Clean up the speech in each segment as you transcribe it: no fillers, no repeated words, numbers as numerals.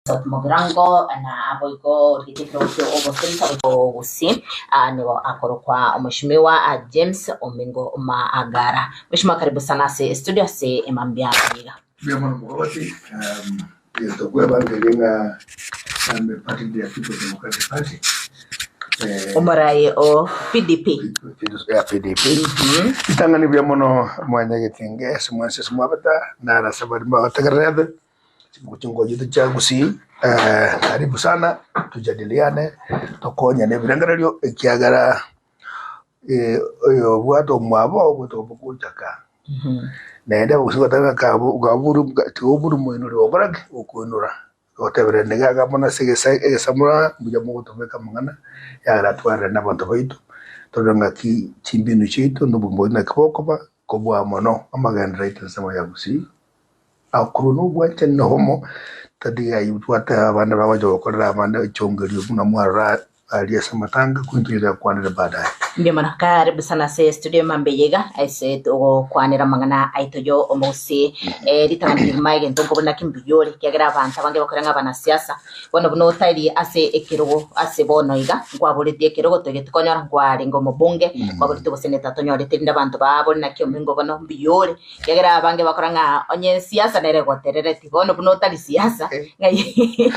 South Mugirango na aboigo origetie ekerogo kio oboseneta gusii nigo akorokwa Omweshimiwa James Omingo Magara. Mweshimiwa karibu sana ase studio ase emambia iga. Mbuya mono mogoti, egento kwebangeria ng'a I'm a party leader People's Democratic Party. Eh, Omorai o PDP. ya PDP. Ritang'ani buya mono mwanyagetinge ase mwensi ase mwabeta naro ase abare mbagotegererete. Chingochi chia gusii karibu sana tujadiliane tokonyane ebirengererio ekiagera oyobwate omwabo obwate obogochaka naende abagusii bateba ng'a tiga obure omoinori gokora ki? Gokoinora goteberera niga iga mono ase egesa egesamura mbuya mogotobeka amang'ana yagera twarire na abanto baito torore ng'aki chimbinu chiaito na obogima bwaito naki bokoba kobua mono amagenderero aito ensemo ya gusii. Akorwa nobwanchani na obomo, tari ayio twateba abande bagocha gokorera abande echongerio buna mwarora aria ase amatanga, korende intwe toyakwanere baadaye. Mbuya mono. Karibu sana ase studio mambia eye iga ase togokwanera amang'ana aito yo omogusii. Eh, ritang'ani rigima egento nkobuna naki mbuya ore ekiagera abanto abange bakore ng'a abanasiasa bono buna otari ase ekerogo ase bono iga nkwaboretie ekerogo toigeti konyora nkwarenge omobunge nkwaboretie oboseneta tonyorete rinde abanto babore naki omingo bono mbuya ore Ekiagera abange bakora ng'a onye siasa nere egoterereti, bono buna otari siasa, ng'ai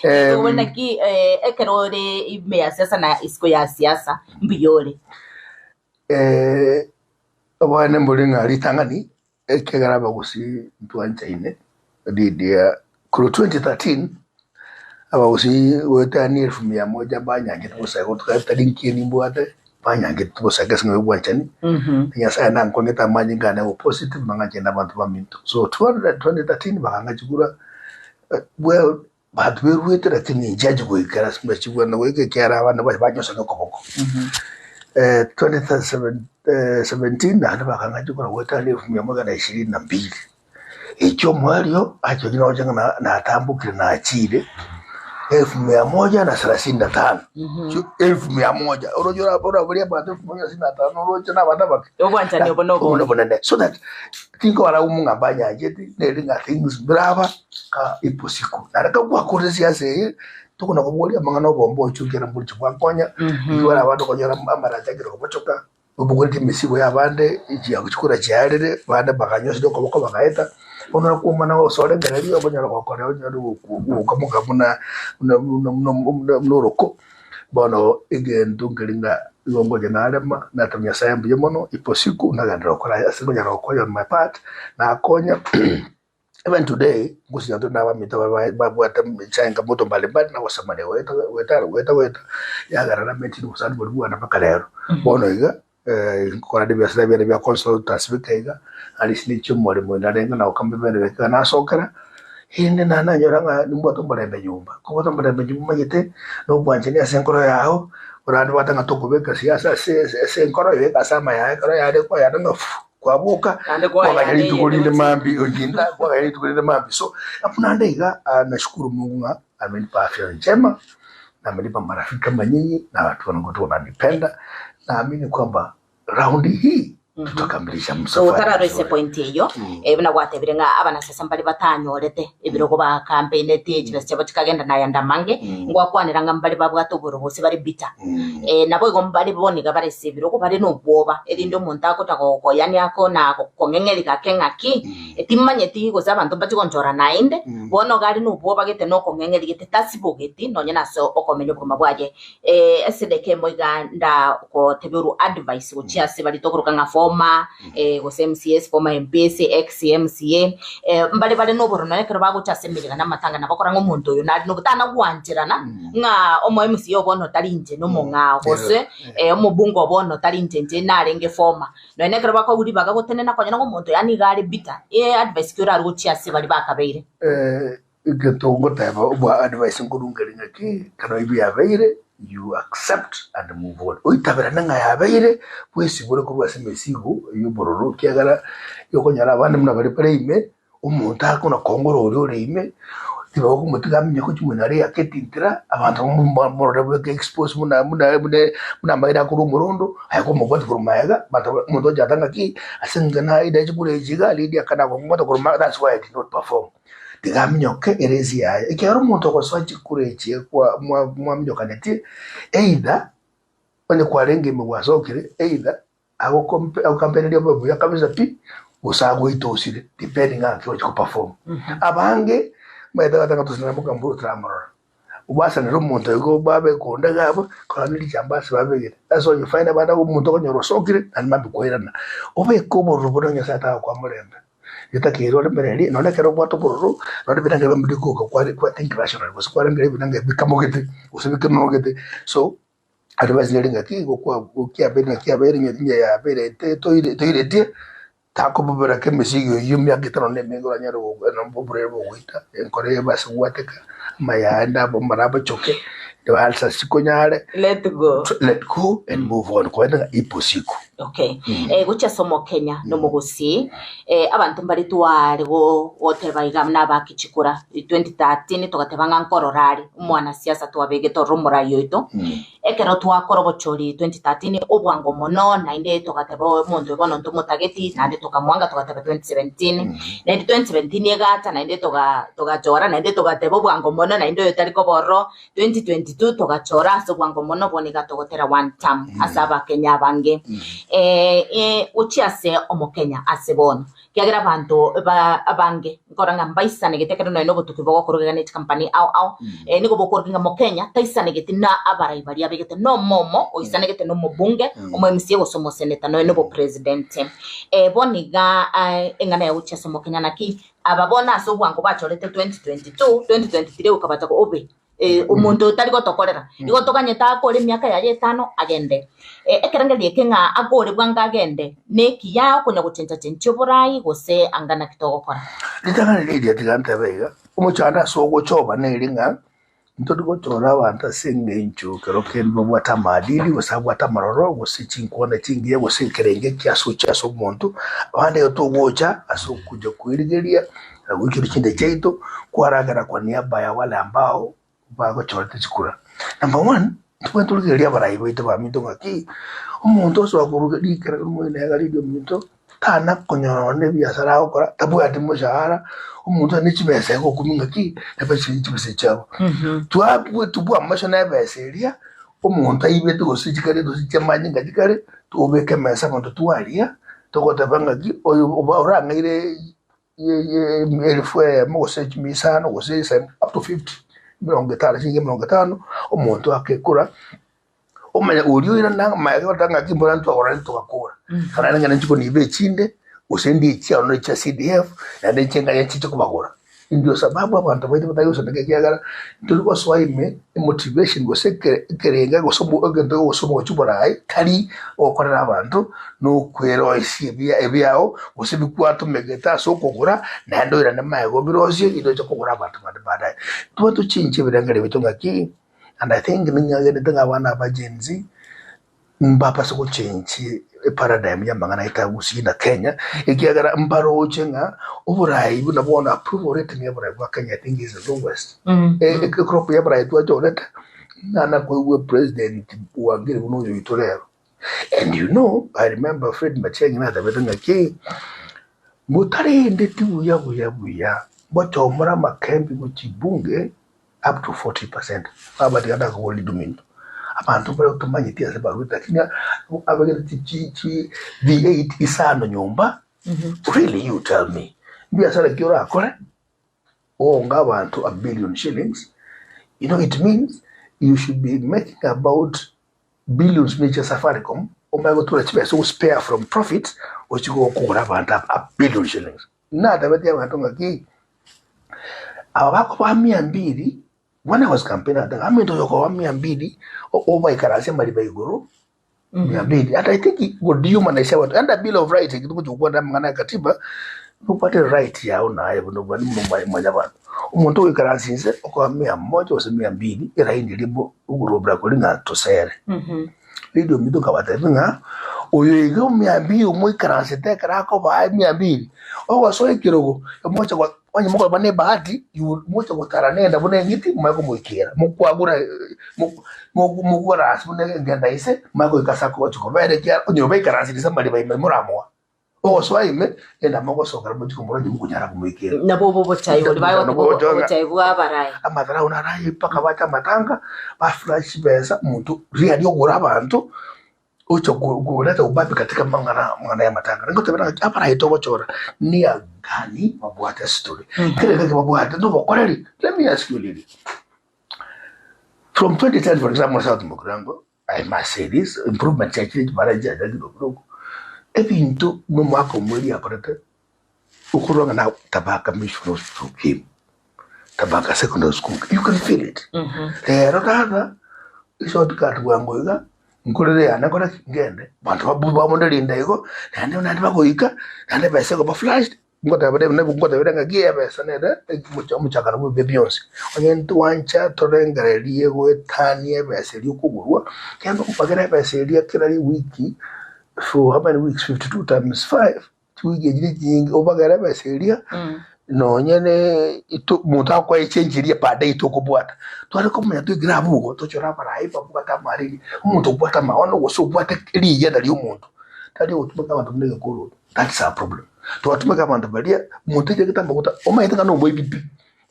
Em. naki eh, ekero ore ime ya siasa na isiko ya siasa, mbuya ore. Eh, obwane mbore ng'a ritang'ani ekiagera abagusii ntwanchaine riria korwa 2013 abagusii goetania elfu mia moja mbanyanchete bosa igo tari nkieni mbwate Banyangete tobosake ase eng'encho y'obwanchani, na Nyasae nankong'ete amanyinga ane abe positive na ng'anchane nabanto baminto. So 2013 bakang'a chikura well banto beruete lakini inche anche goikera ase buna goika ekiagera abande bonsi banyosa nokoboko. 2017 naende bakang'a chikura goetania elfu mia moja na ishirini na mbili. Echi omoerio achorire noche ng'a natambokire nachire elfu mia moja na thelathini na tano. Elfu mia moja oroche oraborie abanto elfu mia moja na thelathini na tano oroche na abanto abake. Obwanchani obo nobonge. Obo nobonene. So that tinkobarabwo ng'a mbanyancheti nere ng'a things mbiraba ka ipo siku. Naende kagwakorire esiasa eye tokona koboria amang'ana obomba oche ekiagera mboche bwankonya, riria abande okonyora amaracho akere kobochoka. Obogoretie emesigo y'abande chikura chiarire, abande bakanywa okoboko bagaeta, bono okwomana gose orengereria okonyora gokora onyore gokamoka buna buna buna buna buna oroko. Bono egento nkeri ng'a igo ngocha narema, nateba Nyasaye mbuya mono, ipo siku nagenderera gokora ase nkonyara gokonya on my part, nakonya. Even today, gose intwe nabamito babwate changamoto mbalimbali na gosemania goeta goeta goeta goeta, yagera nameti nobosani boria bwane mpaka rero. Bono iga, nkokora ebiasara biane bia consultancy bike iga, at least nichie omoremo onde narenge na gokama ebinto bike iga nasokera, erinde naende nanyora ng'a nimbwate omorembe nyomba. Kobwate omorembe nyomba omanyete, na obwanchani ase enkoro yago, orande ng'a tokobeka siasa ase ase enkoro, ebeke ase amaya ekero yare koyana ng'a fuh. Kwaboka, Naende kwaganya kwayana rituko eyende rinde gochia. mambia oginda, kwaganya rituko rinde mambia. So, abwo naende iga ah, nashukuru Mungu ng'a amenipa afya njema, na amenipa marafiki kama nyinyi na watu wangu wananipenda, naamini kwamba raundi hii tutakamilisha So msafara otararoisia vizuri. point eyio eh, buna gwatebire ng'a abanasesa mbare batanyorete ebirogo bakampeneti chibesa chiabo chikagenda na ayande amange ngwakwanera ng'a mbare babwate oborobose bare bitter Eh, naboigo mbare bono iga bare ase ebirogo bare nobwoba, erinde omonto agotaka gokoyania ako na gokong'eng'eria gake ng'aki, timanyeti gose abanto mbache gonchora naende, bono iga are nobwoba gete na okong'eng'eria gete tasibogeti nonye nase okomenya obogima bwaye. Eh, ase edageka emo iga ndagoteberwa advice gochia ase baria tokoroka ng'a former eh, gose MCAs, former MPs, ex MCA, eh, mbare bare nobororo nonya ekero bagocha ase emeyega na amatanga nabakora ng'a omonto oyo nare nobo tanagwancherana ng'a omo MCA o bono tari inche nomong'ao gose eh, omobunge o bono tari inche inche narenge former. Nonya ekero bakoigwa ribaga gotenena konyora ng'a omonto oyo yaani iga are bitter, eh advice ki orarwe gochia ase baria bakabeire? Eh, Egento ngoteba obwa advice nkorungeria ng'aki, ekero ebi yabeire you accept and move on. Oitaberane ng'a yabeire, bwesibore korwa ase emesigo y'obororo ekiagera okonyora abande buna baria bare ime, omonto akona kongora oria ore ime, tibagokomotiga aminye gochia mwene aria aketintira, abanto bamorore bweka expose buna buna buna buna amagena akorwa omorondo, aye komobwati korwa magega, abanto omonto ocha ng'aki, ase eng'encho naye naye chikura echi iga, Lydia akana komobwata korwa magega that's why I did not perform. Tiga aminyoke eresi yaye, ekiagera omonto ogosoa chikura echi kwa mwa mwaminyokanetie, either onye kwarenge ime gwasokire, either agokompe agokampeneria obe buya kabisa pi, gose agoitosire depending ng'aki ogochi goperform. Abange, omanyete goteba ng'a tosinana mokamburu toramorora. Obasanere omonto igo babe konda iga abwo, korora ne richamba ase babegete. That's why you find abande omonto okonyora osokire naende mambia koirana. Obeke obororo buna Nyasaye atagokoa omorembe. Getakeire oremererie nonye ekero obwate obororo, nonye ebiranga ebi mbiri goka kware kwa think rationally gose kwarengera ebiranga ebi bikamogete gose bikenogete. So, advice nere ng'aki igo kwa kiabeire naki kiabeire ng'a inye yabeire ete toire toiretie. Takobobera k'emesigo eyio emiaka etano na emenge oranyare oborwaire bogoita, enkoro eye ebase gwateka, amayanda abo mara abochoke, ulcers chikonyare, Let go. let go and move on korende ng'a ipo siku. Okay. Eh, gochia ase omokenya na omogusii eh, abanto mbare tware go- goteba iga buna abake chikura 2013 togateba ng'a nkorora are omwanasiasa twabegete ororo omorai oito Ekero twakora obochori 2013 obwango mono, naende togateba omonto oyo bono ntomotageti, naende tokamwanga togateba 2017, naende 2017 egacha naende toga togachora naende togateba obwango mono naende oyo tari koba ororo, 2022 togachora ase obwango mono bono iga togotera one term ase abakenya abange. Gochia ase omokenya ase bono, Ekiagera abanto ba abange nkorora ng'a mbaisanegete ekero nonya na obotuki bogokorwa iga ne chikampani ao ao, nigo bokoorokia ng'a Mokenya taisanegeti na abarai baria abegete na omomo oisanegete na omobunge, omo MCA gose omoseneta nonya na obopresident. Bono iga eng'ana ya gochia ase Omokenya naki aba bono ase obwango bachorete 2022, 2023 goika bacha obe omonto oyo tari gotokorera, igo toganyete akore emiaka yaye etano agende. Ekerengerio eke ng'a akore bwango agende, nekiya okonya gochencha chenchia oborai gose anga naki togokora? Ritang'ani riria tiga ntebe iga, omochando ase ogochoba neri ng'a ntori gochora abanto ase eng'encho ekero kende babwate amaadili gose abwate amaroro gose chinkwana chingiya gose ekerengo ekiya ase gochia ase omonto, abande igo togocha ase okocha koerigeria Na goikera chinde chiaito kwaragera kwa niaba ya wale ambao bagochorete chikura. Number one, ntobwenerete torigereria abarai baito baminto ng'aki, omonto ase okoruga rikera omoino iga riria ominto, tana konyora nonye na ebiasara agokora, tabwati moshahara, omonto one chibesa iga okumia ng'aki, ebesa echi chibesa chiabo. Twabua tobua amache na ebesa eria, omonto aibete gose chikare gose chiamanyinga chikare, tobeke emesa abanto twaria, togoteba ng'aki, oyo orang'aire. Elifu eyemo gose chimia isano gose isano up to fifty, emerongo etano chiringi emerongo etano, omonto akekora, omanya oria oirana amaega ogoteba ng'aki mbora ntwagora ntogakora, naende ng'a ninche koniba echinde, gose ndie echiao na echia CDF, naende inche nganye nchiche kobagora. Ndio sababu abanto baito batari gosomeka ekiagera ntori gosoa ime emotivation gose ekere ekerenga gose omo egento kegosoma gochia oboraai tari ogokorera abanto na okweroisia ebia ebiao gose bikwatomegete ase okogora naende oirane magega obirosie erinde oche kogora abanto bande baadaye. Tobwenerete tochenchie ebirengererio biaito ng'aki and I think ning'agerete ng'a abana aba Gen Z. Mbabase gochenchia eparadigm y'amang'ana aito a Gusii na Kenya, ekiagera mbaroche ng'a oborai buna bono approval rating y'oborai bwa Kenya I think is the lowest. Ecrop y'oborai twachorete, nana koigwa president bwangire buna oyo oito rero. And you know, I remember Fred Matiang'i natabete ng'aki, motarendeti buya buya buya, mochomore amakembi gochia bunge, up to 40%, babatiga nakobora riduminto. Abanto mbare otomanyeti ase barwete lakini abegete chi chi chi V8 isano nyomba, really you tell me, mbiasara ki orakore oonge abanto a billion shillings, you know it means you should be making about billions buna chia Safaricom, omanye gotura chibesa o spare from profits ochie kogora abanto a billion shillings. Natebetie abanto ng'aki, aba bakoba mia mbili, when I was campaigning nateba aminto oyo okoba mia mbili, obaikaranse amariba igoro, mia mbili, and I think go dehumanize abanto, and a bill of rights ekio togochi gokwana amang'ana ya katiba, nobwate right yao naye buna obwate buna mwanyabanto. Omonto ogoikaransa inse, okoba mia moja gose mia mbili, eraini eria bo ogorobera koria ng'a tosere. Riria ominto nkabatebia ng'a oyo iga omia mbili omoikaransete ekero akobaa emia mbili, ogosoa ekerogo, moche go onye mokoba na ebahati you moche gotara nenda buna eng'iti momanye komoikera, mokwagura mo mokoransi buna engenda inse, momanye goika ase akogochi kobera ekiagera onye obaikaransire ase amariba ime moramoa. Ogosoa ime, endama ogosokera mochie komorora onye mokonyara komoikera. Nabwo obo obochai boria Nabwo bagotiga obochai ng'a- obochai bwa abarai. Amatharau naraye mpaka bache amatanga, baflash chibesa, omonto riaria ogure abanto, ocha koreta ubabe katika amang'ana amang'ana ya amatanga. Nigotebera ng'a abarai togochora nia gani babwate ase tore. Kera egento babwate nobokoreri, let me ask you Lily, from 2010 for example South Mugirango, I must say this, improvement chiachire chibara chiacha kidogo kidogo, ebinto buna omwaka omo eria akorete, okorora ng'a na Tabaka Mission Hospital came, Tabaka Secondary School, you can feel it. Rero tata, eshortcut bwango iga, nkorere yane nkore ki? Ngende, abanto babu bamonde rinda igo, naende naende bagoika, naende ebesa ekoba flashed, Ngoteba David, nabo ngotebire ng'a ki ebesa nere omochakano bw'ebibe bionsi. Onye ntwancha torengererie goetania ebesa eria okogurwa, kende okobagera ebesa eria kera ewiki for how many weeks, 52 times 5, chiwiki echi nechinyinge, obagere ebesa eria nonye ne omonto agokoa echange eria per day tokobwata. Tware komanya toikere abwo igo, tochore abarai babwate amariri, omonto obwate amaono gose obwate rigena riomonto, tari ogotumeka abanto buna egekoroto. That's our problem. Twatumeka abanto baria, omonto aichagete amaguta, omanyete ng'a nomoibi pi.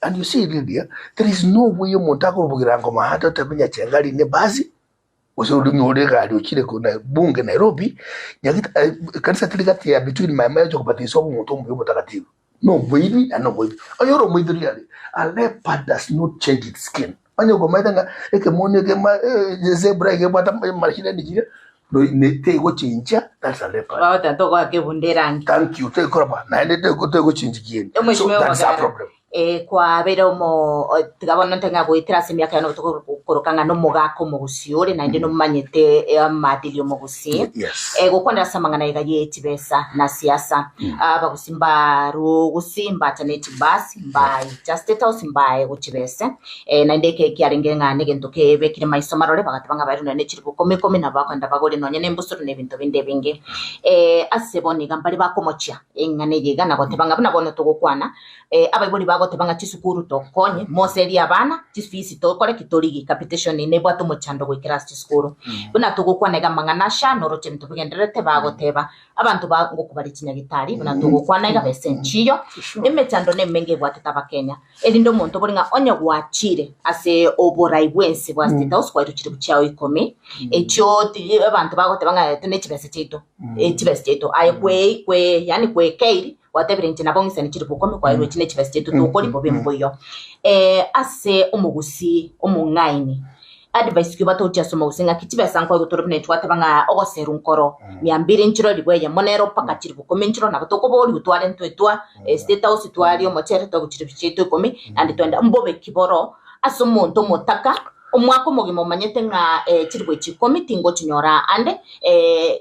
And you see Lydia, there is no way omonto akorubugira ngoma ande otebe Nyachae rine ebasi, gose orinde ore egari ochire ko na bunge Nairobi, nyagita ekanisa teri gati ya between my marriage okobatisa omonto omuya omotakatifu. Nomoibi naende nomoibi. Onye ore omoibi really, a leopard does not change its skin. Onye okomaete ng'a ekemoni eke ma zebra iga ebwate amashinani chiria, tegochenchia, that's a leopard. Bagoteba togoaka ebunda erangi. Thank you, tekoraba naende tegochenchi kieni. So Omweshimiwa that's our Ogera, problem. eh, kwabeire omo tiga bono nte ng'a goetera ase emiaka yane tokoroka ng'a nomogaka omogusii ore naende nomanyete amaadili omogusii. Yes. Eh, gokwanera ase amang'ana iga ye chibesa na siasa, abagusii mbarugusi mbachane chibasi mbaicha state house mbae gochibese eh, naende eke kiarenge ng'a negento kebekire maiso marore bagateba ng'a bairwe nonye ne chilifu ikomi ikomi nabo bakoenda bagore nonye ne embusuro na ebinto binde ebinge. Eh, ase bono iga mbare bakomochia eng'ana eye iga na goteba ng'a buna bono togokwana Abaibori bagoteba ng'a chisukuru tokonye, moserie abana, chifees tokore ki torigi, capitation nebwate omochando goikera ase chisukuru. Buna togokwana iga amang'ana asha noroche ebinto bigendererete bagoteba abanto ba ngokobare chinyagitari buna togokwana iga besa enchiyo, emechando nemenge ebwatete abakenya. Erinde omonto obore ng'a onye gwachire ase oborai bwensi bwa state house kwairwe chilifu chiao ikomi, echio ti abanto bagoteba ng'a etono echibesa chiaito, echibesa chiaito aye kwe kwe yaani kwekeiri. Gwatebire inche nabo ng'isani chilifu ikomi kwairwe echi ne chibesa chiaito tokori bobe mboiyo. Ase omogusii omong'aini advice ki obatochie ase omogusii ng'aki chibesa nkoigwa tore buna intwe twateba ng'a ogoserwa nkoro mia mbiri nchiro elifu eyemo nero mpaka chilifu ikomi nchiro nabo tokoborigwa tware intwe twa state house twaria omochere twaigwa chilifu chiaito ikomi naende twende mbobe ki boro ase omonto omotaka omwaka omogima omanyete ng'a chilifu echi ikomi tingochinyora ande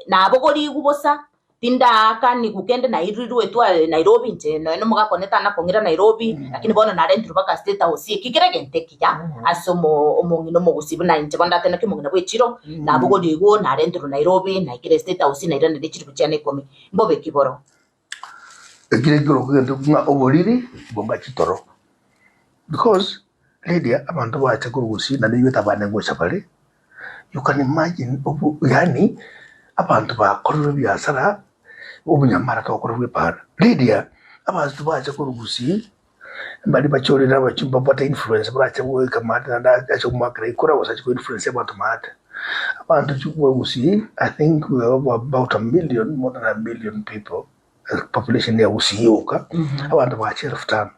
nabogorigwe bosa Tindaakanigwe kende nairirwe twa Nairobi inche nonya nomogaka one tanakong'ira Nairobi, lakini bono narentirwe mpaka State House eki kere egento ekiya ase omo omong'ina omogusii buna inche bono ndatenoki omong'ina bwa echiro, nabogoria igwo narentirwe Nairobi, naikire State House nairanire chilifu chiane ikomi, mbobe ki boro? Ekio ekerokwa egento ng'a oboriri bonga chitoro, because Lydia abanto bacha korwa gusii naende oyio tabane ngocha bare, You can imagine obo yaani abanto bakorire ebiasara obunyamara togokora bwa epara. Lydia, abanto bacha korwa gusii, mbari bachorire abachumba babwate influence barache goika maate naende ache komoakera ikura gose ache ko influence abanto maate. Abanto chikwa gusii, I think we are over about a million, more than a million people, population ya gusii yoka, abanto bacha elfu tano.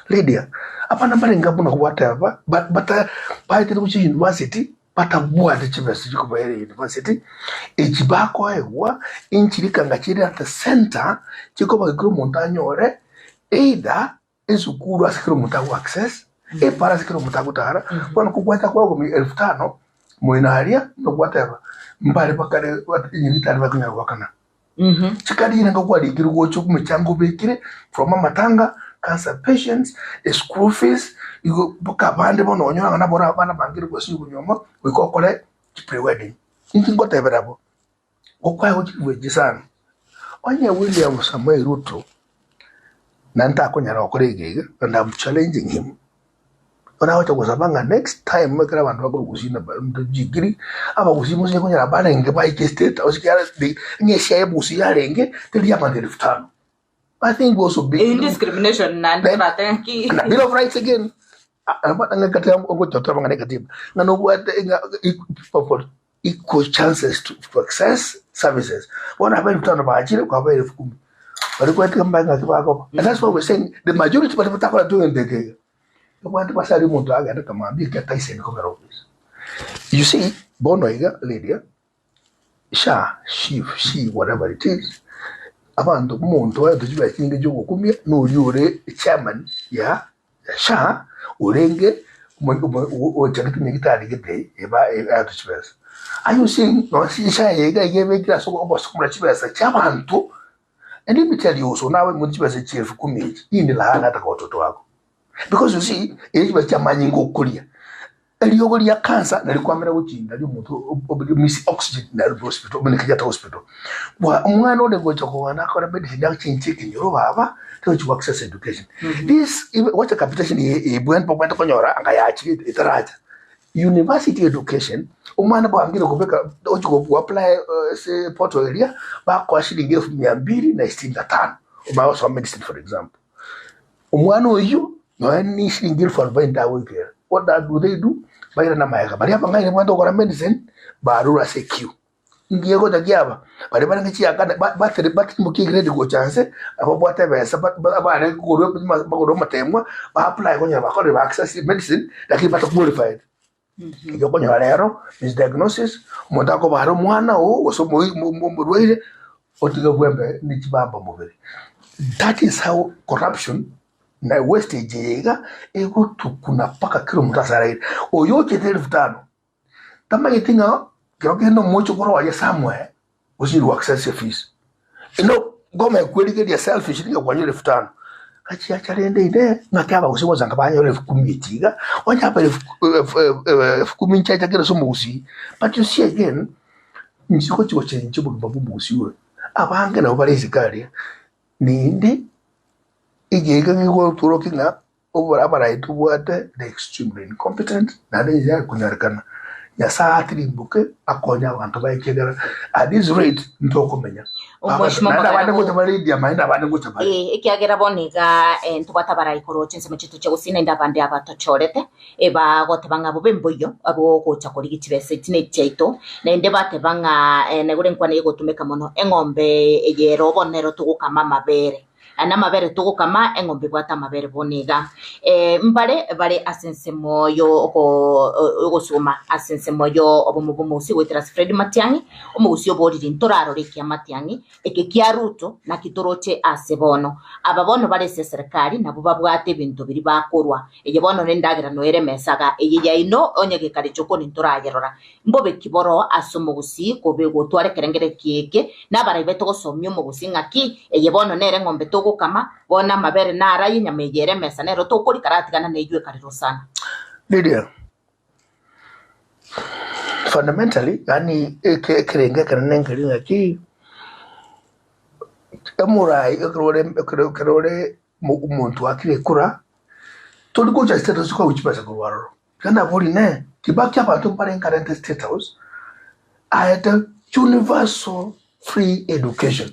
Lydia, abana mbarenge buna gwateba, ba- bata baetire gochia university, batabwati chibesa chikobaira university, echi bakoegwa inchirika ng'a chire at the center, chikoba kera omonto anyore either esukuru ase kera omonto ago access, epara ase kera omonto agotara, bono kogweta kwagwa elfu tano, moino aria, nogwateba mbare bakare nyagetari bakonyara goakana. Chikariire nigo kwarikire gocha omochango obekire from amatanga, cancer patients, school fees, igo mpaka abande bono onyore ng'a nabo abana bangire gose konyuoma goika okore chi pre-wedding. Inki ngotebera abwo? Gokwaye gochia chisani, onye William Samoei Ruto naende takonyara gokora iga iga and am challenging him. Bono agocha gosaba ng'a next time ekero abanto bakorwa gusii na chikiri, abagusii mosinye konyora barenge baike state house ekiagera ng'a esiai ebugusii yarenge teri abanto elfu tano. I think we also be Eyio discrimination naende Then- toratebe ng'aki. na bill of rights again ngocha ng'a katiba ng'a nobwate ng'a equal chances to, to access services bono aba elfu tano bachire kwaba elfu kumi bari kweteka mbae ng'aki bakoba and that's why we're saying the majority bari batakora tu egento eke iga obwate basari omonto agende kamambia ekiagera taiseni kobera office you see bono iga Lydia Sha, SHIF, shi, whatever it is, abanto omonto oete chibesa chinyinge chiogokumia noria ore chairman ya SHA orenge ochagete nyagetari gete eba aetwe chibesa. Are you seeing nonye SHA eye iga iga ebekire ase ogosomora chibesa chiabanto and let me tell you also nawe omonto chibesa chielfu kumi echi hii ni laana hata kwa watoto wako because you see eye chibesa chiamanyinga okoria. Eriogo ria cancer nari kwamera gochinda riomonto miss oxygen Nairobi hospital buna Kenyatta hospital. Bwa omwana ore gocha kogana akore medicine achenche ekenyoro baba tagochi go access education. This wacha capitation eye ebwenerete babwenerete konyora anga yachire etaracha. University education omwana bwangire kobeka ochi go apply ase portal eria bakoa shilingi elfu mia mbili na sitini na tano omanye gosoma medicine for example. Omwana oyio nonya ne shilingi elfu arubaini tagoikera. What that do they do? Bairana magega baria abang'aini bwate gokora medicine barure ase equeue. Ngiya gocha kiaba baria barenge chiakana ba- batere batimokia egrade gocha nse ababwate ebesa ba- ba- abarenge korwa bagorwa amatemwa ba apply konyora bakorire ba access medicine lakini bata qualified. Erio okonyora rero misdiagnosis, omonto akobara omwana oo gose omoi- mo- mo- omorwaire, otige bwembe ne chibamba mobere. That is how corruption na wastage eye iga egotukuna mpaka kera omonto ase araire. Oyo ochete elfu tano, tamanyeti ng'a kero kende omochokoro oye somewhere, gose you access fees. Ino goma ekwerigeria selfish nigo kwanyora elfu tano. Gachiacha rende ine ng'aki abagusii bonsi anga banyora elfu kumi echi iga, onye aba elfu elfu kumi nchiachakire ase omogusii. But you see again, inche gochi gochenchia obogima bwa omogusii oyo, abange nabo bare isiko aria, naende egeka gegotuorokia ng'a Obore abarai tobwate the extremely incompetent naende yare konyarekana Nyasaye atirimboke akonye abanto baye ekiagera at this rate ntokomenya. Omweshimiwa Naende abande Mogera ngocha bare India naende abande ngocha bare. Eh, ekiagera bono iga eh, ntobwate abarai korwa chinsemo chiaito chia gusii naende abande aba tochorete ebagoteba ng'a bobe mboiyo bogocha korigia chibesa echi ne chiaito naende bateba ng'a eh, naigure enkwana egotumeka mono eng'ombe eye ero bono nero togokama amabere. na amabere togokama, eng'ombe ebwate amabere bono iga. Mbare bare ase ensemo y'ogosoma ase ensemo y'obomo bw'omogusii goetera ase Fred Matiang'i, omogusii oborire ntorarore ekia Matiang'i, eke kia Ruto naki toroche ase bono. Aba bono bare ase eserekari nabwo babwate ebinto biria bakorwa, eye bono nendagera noyo ere emesa iga, eye yaino onye gekare chokoni ntorayerora. Mbobe ki boro ase omogusii kobe gotwara ekerengererio eke, na abarai baito gosomia omogusii ng'aki, Eye bono nere eng'ombe togokama, bono amabere naro ay'enyama eye ere emesa nero tokoria karatigana neyio ekare rosana. Lydia, Fundamentally, yaani eke ekerengo ekenene nkeri ng'aki, omorai ekero ore ekero ekero ore omonto oakire ekura, tori gocha state house koegwa chibesa korwa aroro. Iga nabo rine, Kibaki abanto mbarenge arente State House, aete universal free education.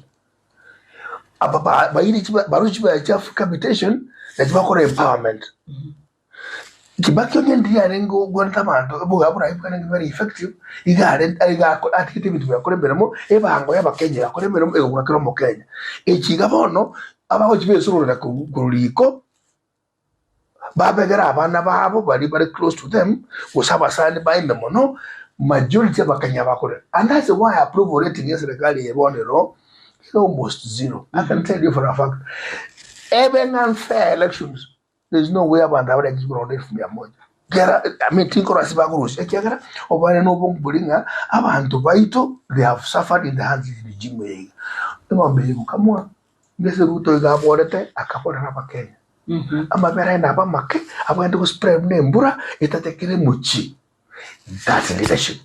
Aba ba- baire chibe barwe chibesa chia free capitation, nachi bakore empowerment. Kibaki onye ndiri arenge ogwerete abanto obogayi borayi bwarenge very effective, iga are iga ako atigete ebinto biakora emeremo, ebango ya abakenya yakora emeremo egokora kera omokenya. Echi iga bono, abagochi besororera korwa korwa riko. Babegere abana babo baria bare close to them, gose abasani baime mono, majority abakenya bakore. And that's why approval rating ya serikali eye bono ero ere almost zero. I can tell you for a fact. Ebe ng'a fair elections, there is no way abanto aba barachie koronda elfu mia moja. Ekiagera, I mean tinkorora ase bakorusia ekiagera obonene na obongo boria ng'a abanto baito they have suffered in the hands of regime eye iga. Eng'ombe eye gokamwa. Gese Ruto iga aborete akaborera Abakenya, amabere aye nabe amake abwenerete gospread buna embura etatekere emochie. That's leadership.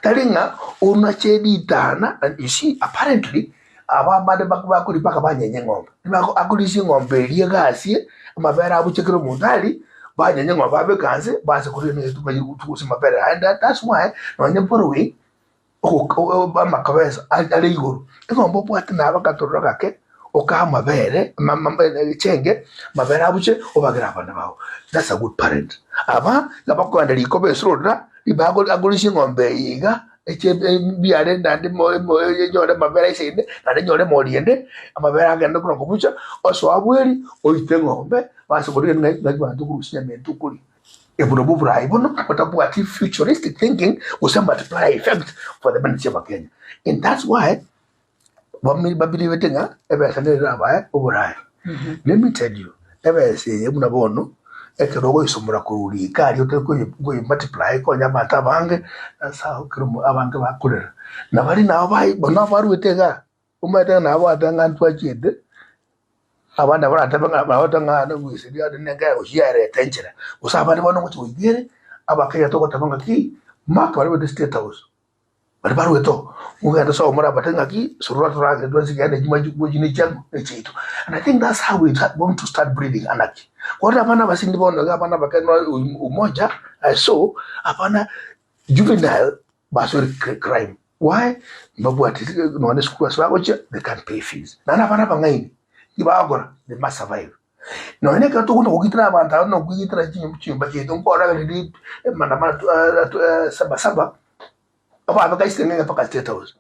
Tari ng'a onache ritana and you see apparently aba abande bakori mpaka banyenya eng'ombe. Nigo akorisia eng'ombe eria egasi amabere abuche kera omonto arie. Banyenya ng'a babeka nse, baanse koria gose amabere aye, that's why nonye borrowing amakabesa are igoro, eng'ombe obwate nabo agatororo gake, okae amabere echenge, amabere abuche, obagere abana bao, that's a good parent. Aba iga bakoenda riko besorora, ribaga agoresie eng'ombe eye iga, eche mbiare naende enyore amabere aisaine, naende enyore emori ende, amabere agende buna kobucha, osoa bweri, oite eng'ombe, base koria ng'ai ng'ai abanto okorusia enyama eye tokoria. Oborobwo bw'oboraai bono botabwati futuristic thinking gose multiplier effect for the benefit y'abakenya. And that's why babilibete ng'a ebesa nere erabae oboraai. Let me tell you, ebesa eye buna bono ekero ogoisomora korwa riko aria otari koyi multiply konya abanto abange, ase ao ekero abange bakorera. Na baria nabo bai bono abarwete igaa, omanyete ng'a nabo bagoteba ng'a ntwachiete, abande baratebe ng'a bagoteba ng'a nogwesiria ande nenge gochia yareta enchera. Gose abande bono ngochia goika ere, abakenya togoteba ng'aki, mark baria barwete state house, baria barwete oo, mogende sobo morabatebie ng'aki, sorora toragere twensi genda echi mwachi gochi ne chiang'u ne chiaito. And I think that's how we going to start breeding anarchy. Kore abana abasindi bono iga abana abake umoja, I saw abana juvenile basoire crime. Why? Mbabwati nonya esukuru ase bagochia they can't pay fees. Naende abana abang'aini tibagokora they must survive. Nonya ekero tokona kogitera abanto aba na okogitera chinyomba chiaito nkorora riria maandamano saba saba ababeka eseng'enge mpaka state house.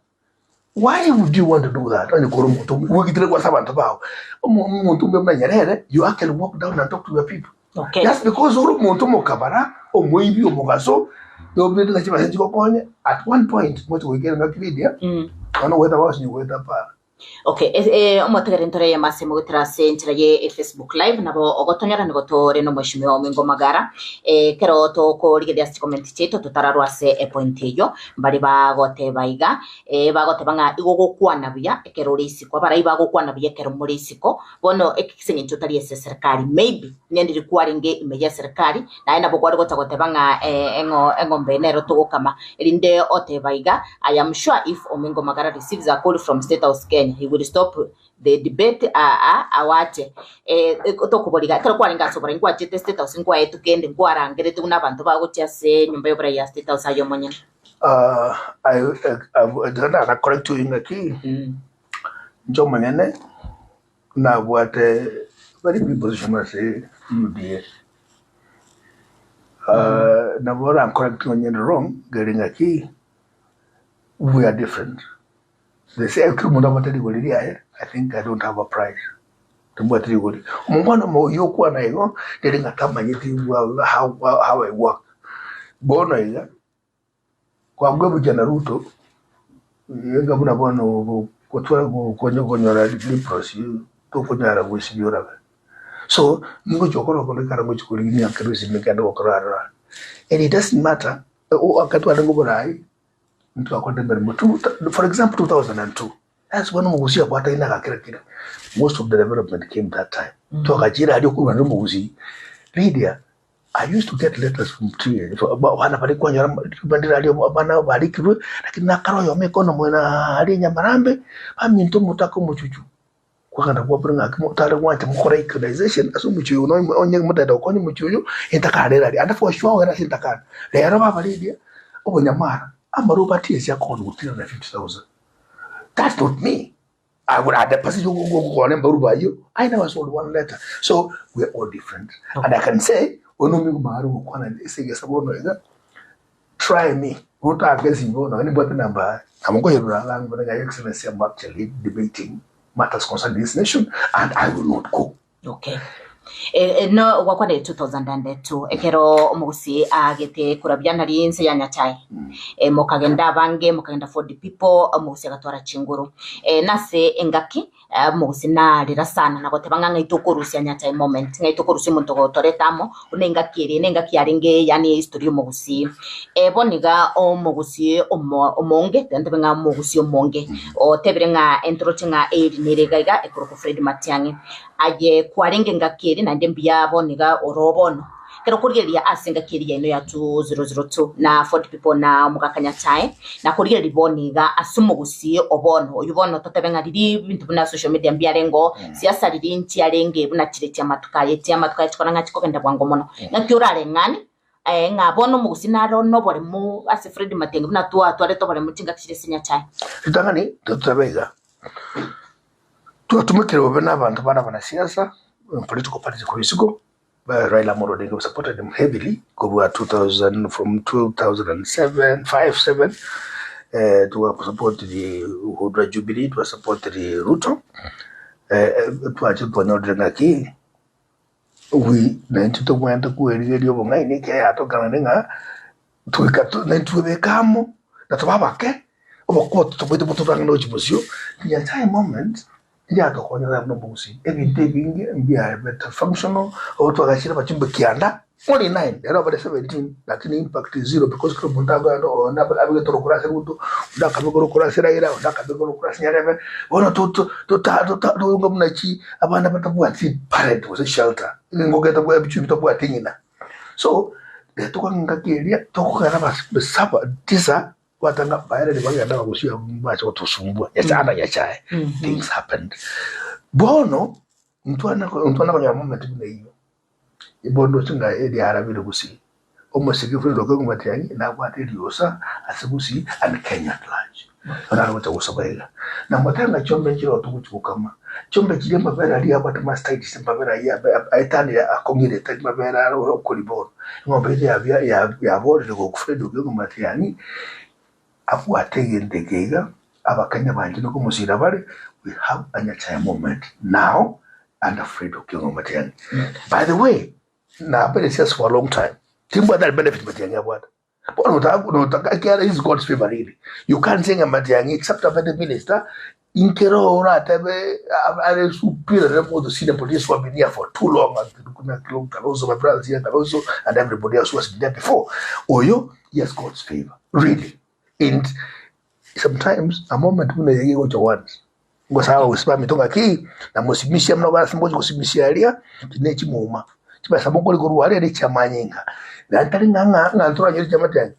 Why would you want to do that onye kore omonto bwegitire ase abanto bao? Omonto omuya buna Nyerere you actually walk down and talk to your people. Okay. Just because ore omonto omokabara, omoibi, omogaso, nobwate ng'a chibesa nchigokonye, at one point ngocha goika engaki riria, bono goeta bonsi goeta para. Okay, eh, eh, omotegereri ntore eyemo ase mogotera ase enchera ye Facebook live nabo ogotonyora nigo tore nomweshimiwa Omingo Magara eh, kero tokorigereria ase chikomenti chiaito totararwa ase epoint eyio mbare bagoteba iga eh, bagoteba ng'a igo gokwana buya ekero ore isiko abarai bagokwana buya ekero more isiko Bono ase eng'encho otari ase eserikari, maybe onye ndiri kwarenge ime y'eserikari, naye nabo kware gocha goteba ng'a eng'o eng'ombe eye nero togokama, erinde oteba iga, I am sure if Omingo Magara receives a call from State House Kenya, he will stop the debate aa awache tokoboria iga, ekero kwarenge ase oborai nkwachete State House nkwaetwe kende nkwarangerete buna abanto bagochia ase enyomba y'oborai ya State House aye omonyene. Nara correct you ng'aki, inche omonyene nabwate very big position ase UDA. Nabo orancorrect onye inde wrong, nkere ng'aki we are different. They say ekero omonto abwate rigori riaye, I think I don't have a price, timbwati rigori. Omongwana oyo okwana igo, riria ng'a tamanyeti how how I work. Bono iga. Kwangwebucha na Ruto, enga buna bono gotwara konyora leprosy tokonyara gwesibia orabe. So ningochi gokora oko ekero ngochi korigia emiaka erusia mekende gokora aroro are. And it doesn't matter wakati twarenge oborai ntwakorete emeremo for example 2002 that's when omogusia abwataine agakira kira most of the development came that time. Twagachire aria okorwana na omogusii Lydia I used to get letters from TA abana baria kwanyora bandire aria abana barikirwe lakini nakare oyomo ekono mwena aria Nyamarambe baminto omotaka omochuchu kwagenda kwabora ng'aki motare gwancha mokore equalization ase omochie oyo nonya onye motagete gokonya omochie oyo entakana ere aria ande for sure ogende ase entakana. Rero babareria obonyamara amaroba atiesi akoonigwa 350,000 that's not me. I would add a passage gokora embaruba ayio, I never sold one letter. So we are all different. And I can say, ono omigo maharo gokwana ase egesa bono iga, try me. Gotaka esimi bono iga nimbwate enamba yaye. Nabo nkoyerora iga ng'o ng'a Your Excellency I'm actually debating matters concerning this nation and I will not go. Okay. Eh, eh, no gwakwanire 2002 ekero omogusii aagete korabia nari inse ya Nyachae eh, mokagenda abange mokagenda for the people omogusii agatwara chinguru eh, nase engaki eh, omogusii narera sana na goteba ng'a ng'ai tokorusia Nyachae moment ng'ai tokorusia omonto gotoreta amo buna engaki ere na engaki yarenge yaani ehistory y'omogusii eh, bono iga omogusii omo omonge tiga ntebe ng'a omogusii omonge otebire ng'a entoroche ng'a eri nere iga iga ekorokwa Fred Matiang'i. Aye kwarenge engaki eria naende mbuya bono iga ore bono. Ekero okorigereria ase engaki eria yaino ya 2002 na Ford People na omogaka Nyachae, na korigereria bono iga ase omogusii o bono, oyio bono totebe ng'a riria ebinto buna social media mbiarenge oo, siasa riria nchiarenge buna chire chi'amatuko aye, chi'amatuko aye chikora ng'a chikogenda bwango mono. Ng'aki orareng'ane ng'a bono omogusii naro noboremu ase Fred Matiang'i buna twatwarete oboremu chingaki chiria ase Nyachae. Ritang'ani totebe iga, twatumekire bobe na abanto bande abanasiasa, political parties korwa isiko, Raila Amolo Odinga we supported him heavily korwa 2000 from 2007 5 7 eh, twasupportiri Uhuru Jubilee twasupportiri Ruto eh, twache twanyorire ng'aki we naintwe tobwenerete kwerigeria obong'aini ekiagera yatokanire ng'a Toika naintwe amo, na tobe abake, obokuba totoboete bototange nochia bosio, Nyasaye moment yatokonyera buna omogusii, ebinto ebinge mbiabete functional, obo twagachire abachumbe kianda, only nine, rero bare 17, lakini impact is zero because kera omonto agoenda onde abegete orokoro ase Ruto, onde akabeka orokoro ase Raila, onde akabeka orokoro ase Nyarebe, bono totonga buna chi abana batabwati parent gose shelter, engoko etabwati ebichumbi bitabwati ng'ina. So, rituko engaki eria tokogenda saba tisa gwatanga baereri bagenda bagosia bache gotosumbua nyasaye na nyasaye things happened. Bono ntwana ntwana konyora moment buna eywo, bono ndoche ng'a eriarabire gusii, omosike Fred Okengo Matiang'i nabwate eriosa ase gusii and Kenya at large. Bono arogocha gosaba iga, na motebe ng'a chiombe nchire oo togochia gokama, chiombe chiria amabere aria abwate mastitis amabere ayio aetanire akong'ire tari mabere aro okori bono. Eng'ombe eria yabia yaborire gokufa eduka eng'ombe ati yaani abwate egento eke iga, abakenya banchire komosira bare, we have a Nyasaye moment now and afraid of Okengo Matiang'i. By the way, nabere siasa for a long time, timbwate ari benefit Matiang'i abwate. Bono notaka ekiagera is God's favor really. You can't say ng'a Matiang'i except abete minister, inkere oratebe are superior than most senior police who have been here for too long, Kalonzo, my brothers here, Kalonzo, and everybody else who has been there before. Oyo, he has God's favor, really. And sometimes a moment buna eye egocha once, Ngosaga gosiba emito ng'aki, na mosimisia buna barase mogochia gosimisia aria, chinde chimuma, chibesa mokori korwa aria ere chiamanyinga. Naende tari ng'a ng'a ng'a ntoranyore chiamatiang'i,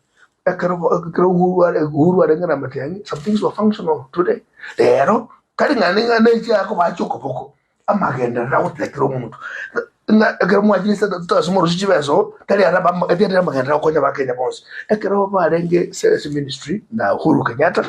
ekero bo ekero Uhuru are Uhuru arenge na amatiang'i, some things were functional today. Rero, tari ng'a ning'a ne chiakoba chiokoboko, amagenderero agotera kera omonto, ng'a ekero mwachire ase totasoma orosie chibesa oo, tari ara bama tari amagenderero agokonya abakenya bonsi. Ekero barenge ase ministry na Uhuru Kenyatta.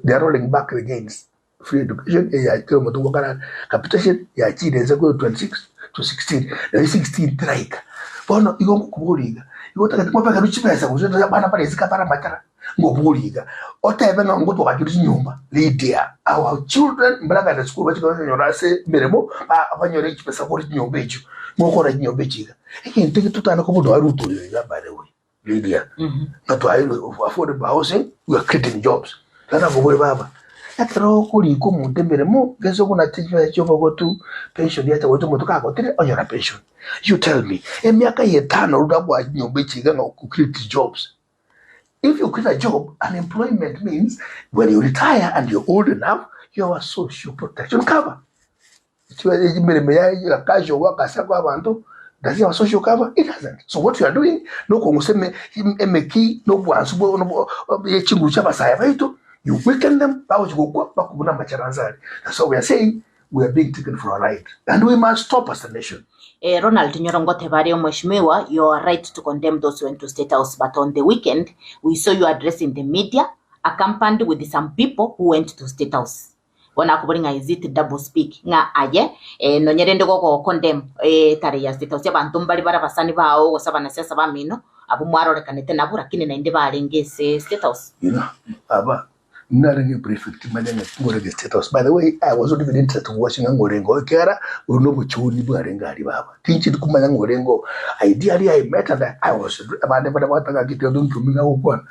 They are rolling back the gains free education eya kera omonto gwakara capitation yachire inse korwa 26 to 16 nario 16 teraika. Bono igo ngokoboria iga, igo otagete ngobekerwe chibesa gose abana bare isiko abare amatara, ngoboria iga, otebe ng'a ngotwagachire chinyomba Lydia, our children mbaragenda sukuru bachie konyora ase emeremo ba banyore chibesa kore chinyomba echio, ngokora chinyomba echi iga. Egento eke totana kobua nonya Ruto oyo iga by the way. Lydia, ng'a twaeirwe affordable housing, we are creating jobs. Tari nakobori baba, ekero okorika omonto emeremo, gese buna chibesa chia obogotu, pension yacha gocha omonto kagotire onyora pension. You tell me, emiaka eye etano runa kwa nyomba echi iga ng'a o create jobs. If you create a job, unemployment means when you retire and you're old enough, you have a social protection cover. Emeremo ya casual work ase abanto does it have a social cover? It doesn't. So what you are doing nokong'usa emeki na obwansu bwa chinguru chia abasae baito, you weaken them bagochia gokwa bakobuna amacharansa aria. That's why we are saying we are being taken for a ride and we must stop as a nation. Ronald Nyoro ngoteba are omweshimiwa, you are right to condemn those who went to state house but on the weekend we saw you addressing the media accompanied with some people who went to state house. Bono akobori ng'a is it double speak ng'a aye nonye rende gogo condemn etare ya state house abanto mbare bare abasani bao gose abanasiasa bamino abwo mwarorekanete nabwo lakini naende barenge ase state house. You know, aba narenge prefect manye ng'a ngorenge state house. By the way, I was not even interested in watching ng'a ngorenge oo ekiagera oria na obochuni bwarenge aria baba. Tincheti komanya ng'a orenge oo. Ideally I met and I was abande baria bagotaka ng'a kegento nkiomi ng'a gokwana.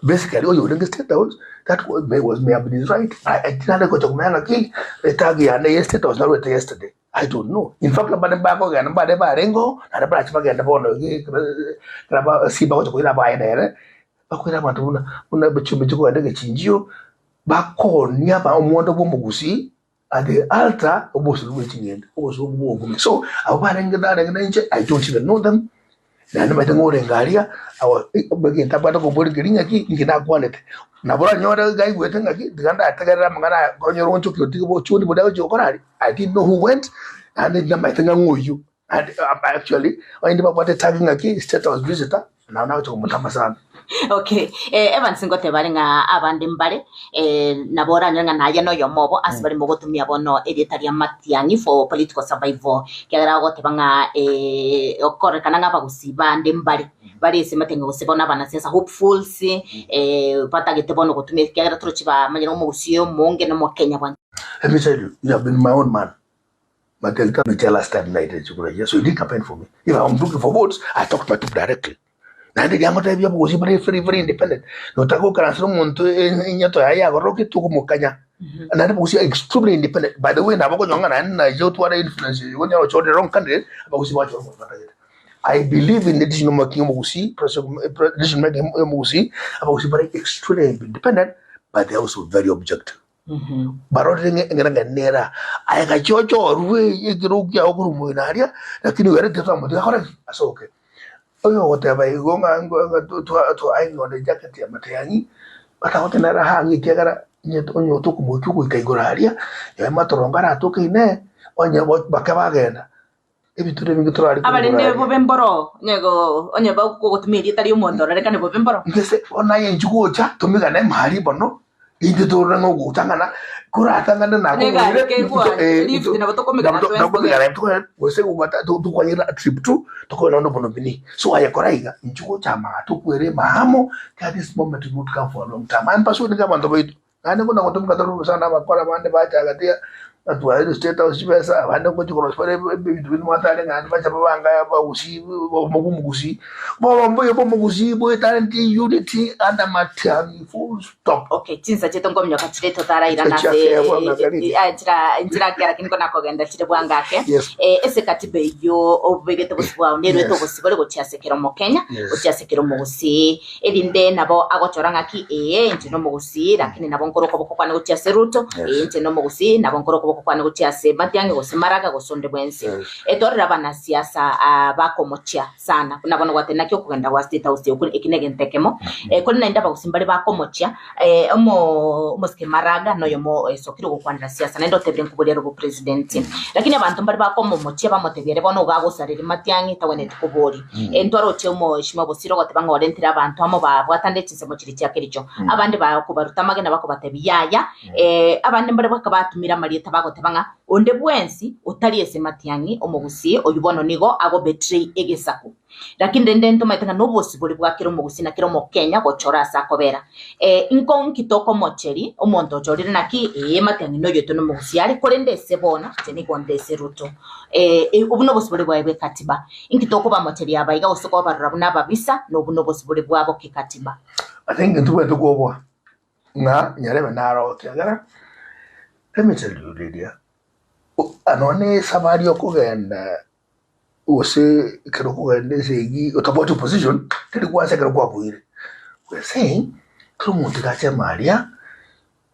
Basically oyo orenge state house that was may was may have been his right. I tinare gocha komanya ng'aki etag yane ye state house narwete yesterday. I don't know. In fact abande mbakogenda mbare barenge oo naende barache bagende bono ekero ba simba agocha koira abaye nere bakoira abanto buna buna chiombe chikogenda egechinjio bakonia aba omondo bwa omogusii. At the altar obosio bwe ching'ende, obosio bwo obokumia. So abwo barenge narenge na inche, I don't even know them, naende maete ng'a orenge aria, awa egento abwate komboria nkeri ng'aki, inki nakwanete. Nabo oranyore iga aigwete ng'aki, tiga ndategerere amang'ana aya, konyora onchoki otige bochuni boria agochia gokora aria, I didn't know who went, naende ndamanyete ng'a ng'o oyio. Naende actually, onye ndibabwate tag ng'aki, state house visitor, nabo nagochia komotama sana. Okay, eh, Evans ngoteba are ng'a abande mbare eh, nabo oranyore ng'a naye noyomo obo ase bare mogotumia bono erieta ria Matiang'i for political survival kiagera agoteba ng'a eh, okorekana ng'a abagusii bande mbare bare ase Matiang'i gose bono abanasiasa hopefuls eh, batagete bono gotumia ekiagera torochi bamanyire omogusii omonge na omokenya bwanchete. Let me tell you, you have been my own man. But tell me tell last time night so you didn't campaign for me. If I'm looking for votes, I talk to my people directly. Naende riangotebia bogosi bare very very independent. Notagokaransera omonto enyato yaye yagororoke tokomokanya. Naende bogosi extremely independent. By the way nabo okonyora ng'a naende naye otware influence igo onyare gochora the wrong candidate abagusi bagachora omonto batagete. I believe in the decision making y'omogusii, decision making y'omogusii, abagusi bare extremely independent but they are also very objective. Barorire ng'a eng'ana ng'a nere aye gachia ochorwe ekero kiago korwa omoino aria, lakini oyore titoramotiga akore ki? Asoke. Oyo ogoteba igo ng'a ng'a ejacket ya matiang'i, batagotenena hang'e ekiagera onye onye tokomoikia ogoika igoro aria, nonye amatorongo aratoke inee, onye bake bagenda. Ebituro ebinge torarike Abarende igoro aria. bobe mboro, onye go- onye bagogotumia erieta ri'omonto ororekane bobe mboro. Gese bono aye inchuo gocha tomigane emari bono intwe torore ng'a ogotang'ana koratang'ane Onye egari kegwa lift nabo tokomigana twensi togende. gose tokwanyera trip tu tokore nonya obonomini so aye kora iga inchuo gocha amato tokwere emaamo kiagera this moment will not come for a long time. I'm persuading abanto baito Naende buna gotumeka tore bosa nabakora abande bachaga tiga batwarire state house chibesa abande ngochia korosia bare ebinto binde mwatare ng'a naende bacha babange abagusii obomo bwa omogusii. Bono mbuya bwa omogusii bwetaneti unity under matiang'i full stop. Okay, chinsa chiaito nkominyoka chire totarairana ase Chiakea bwango ake riri. chira nchira lakini kona kogenda chire bwango ake. Yes. Eh, ase katiba eyio obegete bosio bwao nerwete Yes. obosio bore gochia ase kera omokenya Yes. gochia ase kera omogusii Erinde nabo agochora ng'aki, Ee, inche nomogusii, lakini nabo nkore okoboko kwane gochia ase Ruto, Yes. ee, inche nomogusii, nabo nkore okoboko kwane gochia ase Matiang'i, gose Maraga, gose onde bwensi. Yes. Etorere abanasiasa ah, bakomochia sana, buna bono gwateba naki okogenda gwa State House okwo, eki negento ekemo. Eh, korende naende abagusii mbare bakomochia, eh, omo omosike Maraga noyomo oesokire gokwanera siasa, naende otebire nkoboria are obopresident. Lakini abanto mbare bakomomochia bamotebia ere bono iga agosareria Matiang'i tagwenereti koboria. Ntwaroche omoeshima obosire ogoteba ng'a orentire abanto amo babwatanire chinsemo chiria chia Kericho. Abande bakobaruta amagena bakobatebia, Yaya, abande mbare baka batumire amarieta bagoteba ng'a onde bwensi otari ase matiang'i omogusii oyio bono nigo agobetray egesaku. Lakini rende ntomaete ng'a nobosibore bwa kera omogusii na kera omokenya gochora ase akobera. Inko nki tokomocheria omonto ochorire naki? Ee, matiang'i noyoito nomogusii are, korende ase bono inche nigo nde ase Ruto. Obwo nobosibore bwaye bw'ekatiba. Inki tokobamocheria aba iga gose kobarora buna ababisa, na obwo nobosibore bwabo kekatiba. Ase engencho tobwenerete kwoboa ng'a nyarebe naro ekiagera let me tell you Lydia, nonya na esabari okogenda gose ekero okogenda esegi otabwati opposition teri kwansa ekero kwabuire. We are saying kera omonto iga acheme aria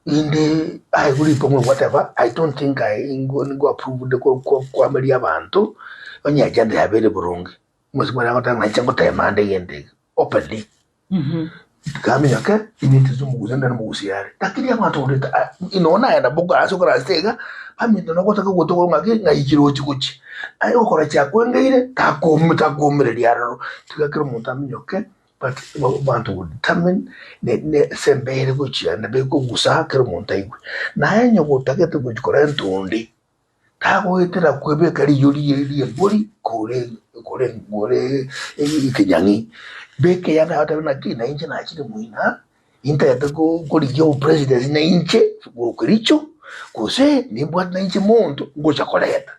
Inde aye rikong'u gwateba I don't think I ngo approve nde koameria abanto onye agenda yabeire boronge. Omosike oria agoteba ng'a inche ngotema ande egento eke openly. Tikaminyoke inwe tisi omogusi onde nomogusi are. Lakini abanto koreta nonya naye nabo okoranse okoransete iga, baminto nogotaka gotogoro ng'aki ng'ai chirochi gochia. Aye ogokora chiakwengeire takomi takomereria aroro. Tiga kera omonto aminyoke. But abanto go determine ase embere gochia naende ekogusa kera omonto aigwe. Naye onye gotagete gochia korenta onde, tagoetera kwebeka riyo riye ri'embori kore kore kore ekenyang'i. Beka eyanga yago otebe naki nainche nachire moino intagete korigia obopresident nainche korwa kericho, gose nimbwate nainche monto ngocha koreta.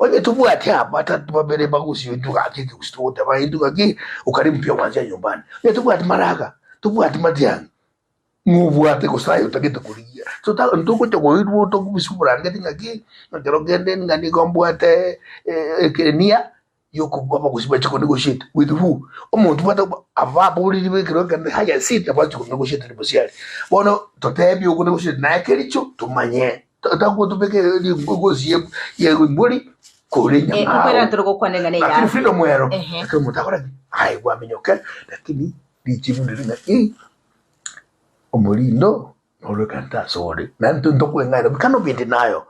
Onye tobwati abatatu babere bagusii intwe gaki ekegusii togoteba intwe gaki okare mpya kwanzia nyumbani. Onye tobwati maraga, tobwati matiang'i, ng'obwate gose aye otagete korigia. So ta ntogocha koirwa tokobisia oborangeti ng'aki, ekero kende ng'a nigo mbwate ekenia yokobua abagusii bache ko negotiate with who? Omonto obwate aba baboriri ekero ekende higher seat abache ko negotiate na bosiari. Bono totebie oko negotiate naye kericho tomanye. Tagotubeka egosi ye embori kore Eh, enyama nkwera ao. tore gokwana eng'ana Lakini eyafya. freedom ero, Ehe. ekero omonto akora ki? Aye bwaminyoke, lakini richibu ndiri ng'a ii, omorindo norwekante ase ore, naende intwe ntokweng'aina, we cannot be in denial.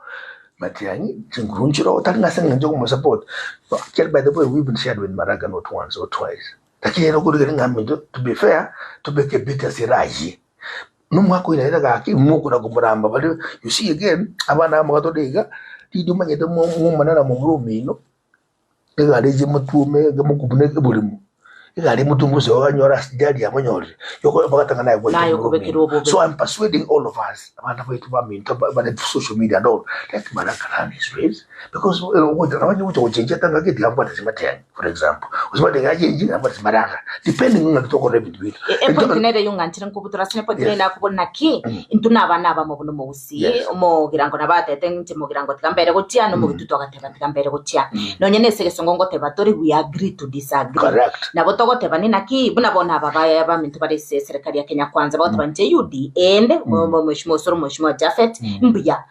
Matiang'i, chinguru nchire otari ng'a ase eng'encho okomosupport, actually by the way we even shared with Maraga not once or twice, lakini ere okorigereria ng'a minto to be fair, tobeke ebeti ase ere ayie. Nomwaka oyo naende gaki mokona komoramba baria, you see again, abana aba mogatore iga, riria omanyete momana na momura omino, egari eche motwome mokobuna eborimo, egari emotwome gose okanyora ajali yamonyorire, yoko bagatanga naye gwaita Naye momura okobekerwa omino. obobe. So I'm persuading all of us, abana baito baminto bare social media and all, let Maraga run his race because ogocha nabo onye gocha gochenjia tanga gete yambwate chimatenge for example, gose batebe ng'a achenjie nambwate chimaranga depending ng'aki tokora ebinto biaito. Epoint nere eyio ng'anchire nkobutora ase epoint Yes. nere nakobora naki intwe na abana abamo buna omogusii Yes. omogirango nabo atete inche mogirango tiga mbere gochia na omogitutu agateba tiga mbere gochia nonye na ase egesongo ngoteba tore we agree to disagree Correct. nabo togoteba ni naki buna bono aba baye baminto bare ase eserekari ya Kenya Kwanza bagoteba inche UDA ende omweshimiwa Osoro omweshimiwa Japhet mbuya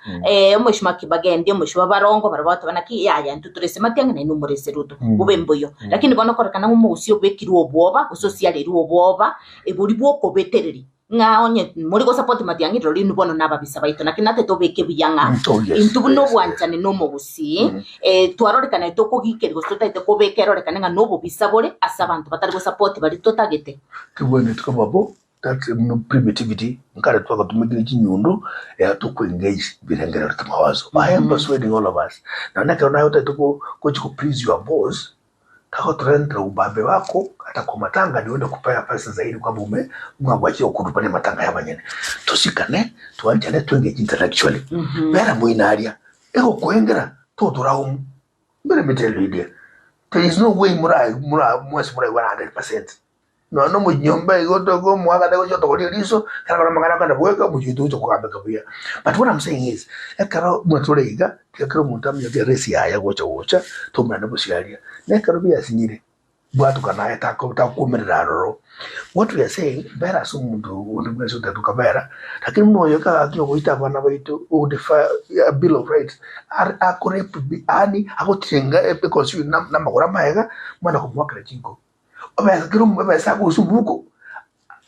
omweshimiwa Kibagendi omweshimiwa Barongo barabwo bagoteba naki yaya intwe tore ase Matiang'i nainwe more ase Ruto bobe mbuya Lakini bono korekana ng'a omogusii obekirwe obwoba, gose osiareirwe obwoba, ebori bw'okobetereria, ng'a onye more gosapoti matiang'i rirorio inwe bono nababisa baito. Naki natete obeke buya ng'a Oh, yes, intwe buna yes, yes. obwanchani na omogusii, twarorekana tokogikeria gose totagete kobeka erorekane ng'a nobobisa bore ase abanto batari gosapoti baria totagete. Tobwenereti koba bo, that's buna primitivity, nkare twagatumekire chinyundo, ero toko engage birengerero kimawazo. I am persuading all of us, nonya ekero naye otagete ko gochi ko please your boss, tagotorentera ubabe wako ata kwa matanga ndio oende kupea pesa zaidi kwamba ume ng'a gwachire okorubania amatanga ya abanyene. Tosikane, twanchane, to engage intellectually. Bera moino aria, egokoengera totoraumu. Let me tell you dear, there is no way mora mora mwensi moraigwane 100%. Nonya na omonyomba igo otoke omoakate gochia otogoria eriso, ekero akora amang'ana akogenda bweka, omochie oito ogocha kogambeka buya. But what I'm saying is, ekero buna tore iga, tiga kera omonto aminyoke eresi yaye gocha gocha, tomerane bosio aria. Na ekero biasinyire, bwatokana aye tako takomerera aroro. What we are saying, bera ase omonto onde bwensi otagete okabera, lakini buna oyo gaki ogoita abana baito, ogodefa a bill of rights, are akorape yaani agotirenga econstitution na amagoro amaega, mwana komoakera chinkobi. Obesa kera omo ebesa akorusia omobuko,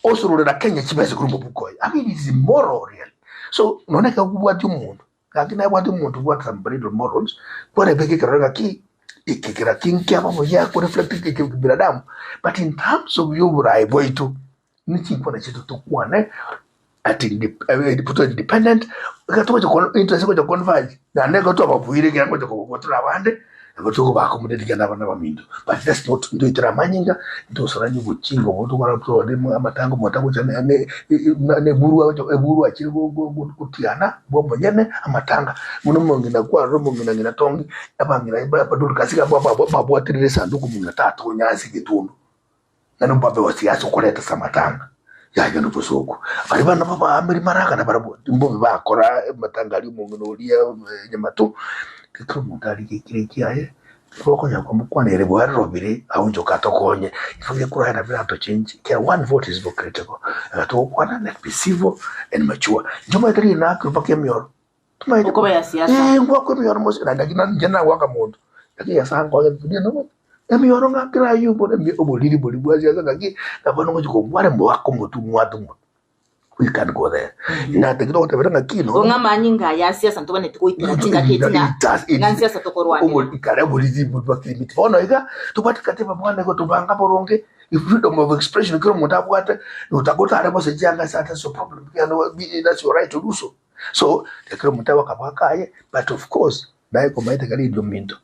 osororera Kenya chibesa korwa omobuko oye. I mean it's immoral really. So nonya ekero okobwatia omonto, gaki nabwate omonto obwate some little morals, kwarebeka ekerore ng'aki eke kera ki nkiaba buya ko reflect kibinadamu, but in terms of ya oboraai bwaito, ne chinkwana chiaito tokwane ati independent, ekero togocha ko interest egocha converge, naende ekero twababuire ekero ngocha kobabuatera abande, nabo tokobaaccommodate ekiagera nabana baminto. But let's not ntoitere amanyinga, ntosoranie obochinga obwo tokora tore amatanga omonto agocha ne ne ne eburu agocha eburu achire go go gotiana bwa omonyene amatanga. Buna omong'ina kwarora omong'ina ng'ina tongi, abang'ina ba Dorcas iga babwaterire esanduku omong'ina tatonya ase egetundu. Naende mbabe gose ase okoreta ase amatanga, yaya nobosooku. Baria bana babaameri maraga nabarabwo mbobe bakora amatanga aria omong'ina oria nyamato, ekero omonto arigekire ekiaye, bokonya komokwanera bwarorobire aonchoke atokonye. Ifo gekorwa aye nabo eratochengi ekiagera one vote is not critical. Ekero togokwana let be civil and mature. Inche omanyete rinakio mpaka emioro, Tomaete Okoba ya siasa. Eh, ngwakwa emioro mose naende lakini inche nagwaka monto. Lakini Nyasae ankonye tindie nomonto. Emioro ng'akere aywo bono emi oboriri boria bwa siasa ng'aki, na bono ngochia kobware moake omotwe mwate omotwe. We can't go there. Natagete gotebera ng'aki Igo ng'a amanyinga aya a siasa ntobwenereti goitera chingaki echi ng'a ng'a nsiasa tokorwanera. Kare oboriri bwa bono iga, tobwate katiba bwana igo tobanga boronge, freedom of expression kera omonto abwate, otagotare gose chianga ase that's your problem, that's your right to do so. So ekero omonto agokaba akaye but of course naye komaete kare inwe ominto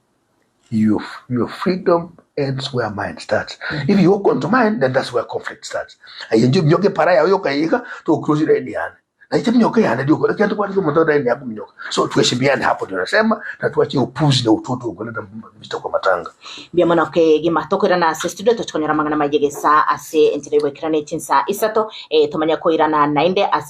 your your freedom ends where mine starts. If you walk onto mine then that's where conflict starts. Aye inche minyoka epara yao yoka iga tocross line yane. Na inche minyoka eyane rioka ekiagera tobwate omonto line yaku minyoka. So tuheshimiane hapo ndio nasema na tuache upuzi na utoto wa kuleta vita kwa matanga. Mbuya mono kegima tokoirana ase studio tochi konyora amang'ana maye gesa ase enchera y'ogoikerana chinsa isato eh, tomanye koirana naende ase.